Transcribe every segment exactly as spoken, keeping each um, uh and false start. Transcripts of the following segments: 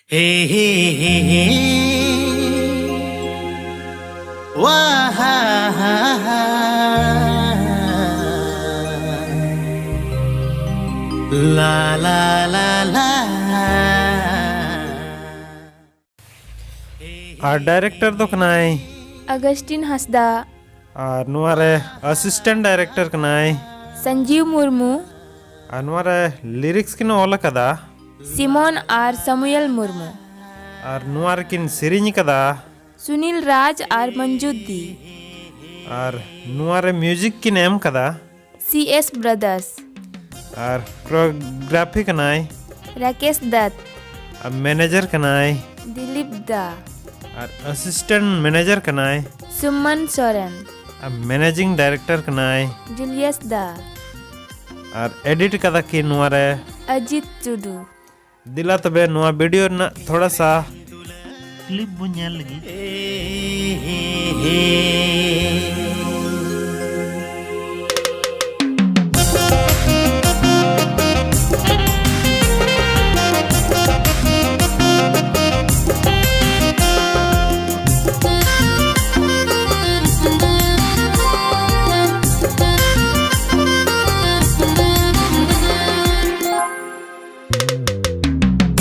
Hey, hey, hey, hey. Wah, ha, ha, ha. La, la, la, la. ᱟᱨ director ᱫᱚ ᱠᱟᱱᱟᱭ ᱟᱜᱟᱥᱴᱤᱱ ᱦᱟᱸᱥᱫᱟ᱾ ᱟᱨ ᱱᱚᱣᱟ ᱨᱮ assistant director ᱠᱟᱱᱟᱭ ᱥᱚᱧᱡᱤᱵ ᱢᱩᱨᱢᱩ᱾ ᱟᱨ ᱱᱚᱣᱟ ᱨᱮ ᱞᱤᱨᱤᱠᱥ ᱠᱤᱱ ᱚᱞ ᱟᱠᱟᱫᱟ ᱥᱤᱢᱚᱱ ᱟᱨ ᱥᱟᱢᱩᱭᱮᱞ ᱢᱩᱨᱢᱩ᱾ ᱟᱨ ᱱᱚᱣᱟ ᱨᱮᱠᱤᱱ ᱥᱮᱨᱮᱧ ᱟᱠᱟᱫᱟ ᱥᱩᱱᱤᱞ ᱨᱟᱡᱽ ᱟᱨ ᱢᱚᱧᱡᱩ ᱫᱤ᱾ ᱟᱨ ᱱᱚᱣᱟ ᱨᱮ ᱢᱤᱣᱡᱤᱠ ᱠᱤᱱ ᱮᱢ ᱟᱠᱟᱫᱟ ᱥᱤ ᱮᱥ ᱵᱨᱟᱫᱟᱨᱥ᱾ ᱟᱨ ᱠᱳᱨᱤᱭᱳᱜᱨᱟᱯᱷᱤ ᱠᱟᱱᱟᱭ ᱨᱟᱠᱮᱥ ᱫᱟᱛ᱾ ᱟᱨ ᱢᱮᱱᱮᱡᱟᱨ ᱠᱟᱱᱟᱭ ᱫᱤᱞᱤᱯ ᱫᱟ᱾ ᱟᱨ ᱟᱥᱤᱥᱴᱮᱱᱴ ᱢᱮᱱᱮᱡᱟᱨ ᱠᱟᱱᱟᱭ ᱥᱩᱢᱟᱱ ᱥᱚᱨᱮᱱ᱾ ᱟᱨ ᱢᱮᱱᱮᱡᱤᱝ ᱰᱟᱭᱨᱮᱠᱴᱚᱨ ᱠᱟᱱᱟᱭ ᱡᱩᱞᱤᱭᱟᱥ ᱫᱟ᱾ ᱟᱨ ᱮᱰᱤᱴ ᱠᱟᱫᱟ ᱠᱤᱱ ᱱᱚᱣᱟ ᱨᱮ ᱟᱡᱤᱛ ᱴᱩᱰᱩ᱾ ᱫᱮᱞᱟ ᱛᱚᱵᱮ ᱱᱚᱣᱟ ᱵᱷᱤᱰᱤᱭᱳ ᱨᱮᱱᱟᱜ ᱛᱷᱚᱲᱟ ᱥᱟ ᱠᱞᱤᱯ ᱵᱚᱱ ᱧᱮᱞ ᱞᱟᱹᱜᱤᱫ᱾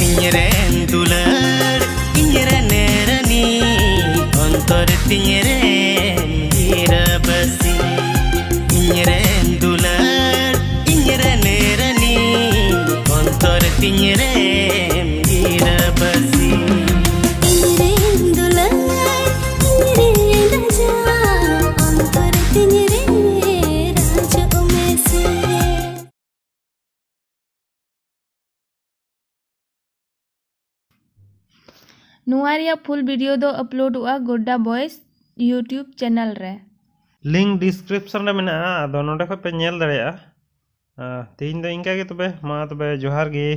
ᱤᱧᱨᱮᱱ ᱫᱩᱞᱟᱹᱲ, ᱤᱧᱨᱮᱱ ᱨᱟᱹᱱᱤ, ᱚᱱᱛᱚᱨ ᱛᱤᱧ ᱨᱮᱱ ᱜᱤᱨᱟᱹᱵᱟᱹᱥᱤ᱾ ᱤᱧᱨᱮᱱ ᱫᱩᱞᱟᱹᱲ, ᱤᱧᱨᱮᱱ ᱨᱟᱹᱱᱤ, ᱚᱱᱛᱚᱨ ᱛᱤᱧ ᱨᱮᱱ ᱜᱤᱨᱟᱹᱵᱟᱹᱥᱤ᱾ ᱤᱧᱨᱮᱱ ᱫᱩᱞᱟᱹᱲ, ᱤᱧᱨᱮᱱ ᱨᱟᱡᱟ, ᱚᱱᱛᱚᱨ ᱛᱤᱧ ᱨᱮ ᱨᱟᱡᱽ ᱩᱢᱮᱥᱮ᱾ ᱱᱚᱣᱟ ᱨᱮᱭᱟᱜ ᱯᱷᱩᱞ ᱵᱷᱤᱰᱤᱭᱳ ᱫᱚ ᱟᱯᱞᱳᱰᱚᱜᱼᱟ ᱜᱳᱰᱰᱟ ᱵᱚᱭᱮᱥ YouTube ᱪᱮᱱᱮᱞ ᱨᱮ᱾ ᱞᱤᱝᱠ ᱰᱤᱥᱠᱨᱤᱯᱥᱚᱱ ᱨᱮ ᱢᱮᱱᱟᱜᱼᱟ, ᱟᱫᱚ ᱱᱚᱸᱰᱮ ᱠᱷᱚᱱ ᱯᱮ ᱧᱮᱞ ᱫᱟᱲᱮᱭᱟᱜᱼᱟ᱾ ᱟᱸ, ᱛᱮᱦᱮᱧ ᱫᱚ ᱤᱱᱠᱟ ᱜᱮ ᱛᱚᱵᱮ, ᱢᱟ ᱛᱚᱵᱮ ᱡᱚᱦᱟᱨ ᱜᱮ᱾